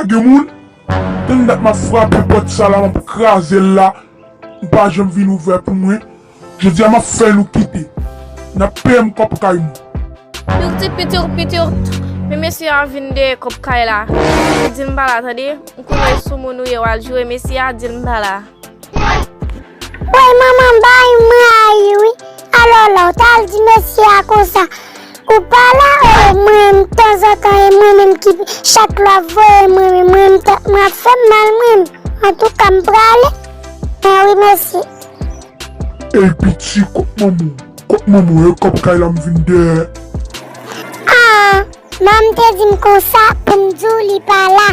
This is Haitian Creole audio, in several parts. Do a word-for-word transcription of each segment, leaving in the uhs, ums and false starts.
Gen moun, tann dat m ap frape pòt sa la, m ap kraze l la. Ou pa janm vin ouvè pou mwen. Jodi a m ap fè nou kite. N ap peye m kòb kay mwen. Pitit, pitit, pitit. Men mesye a vin dèyè kòb kay la. Di l m pa la, tande. M konnen sou moun ou ye, w al joure mesye a, di l m pa la. Woy, manman, bay m rayi, wi. Alò la, w t al di mesye a konsa. Ou pa la, o, mwen, tanzantan, e mwen menm ki chak lwa voye mwen, men mwen, m t-, mwen ap fè m mal, mwen. Antouka, m prale. Men wi, mesye. Ey, piti, kot manman w? Kot manman w? E kòb kay la m vin dèyè. Ah, manman te di m konsa pou m di w li pa la.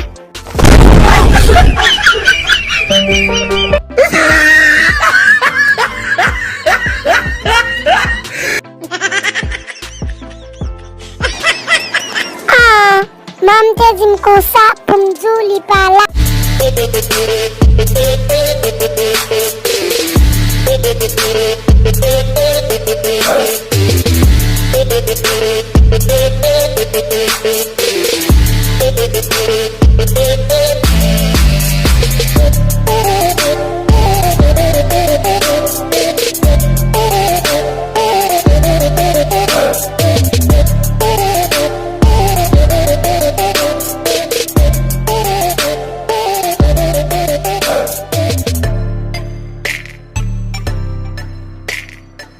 Ah, manman te di m konsa pou m di w li pa la.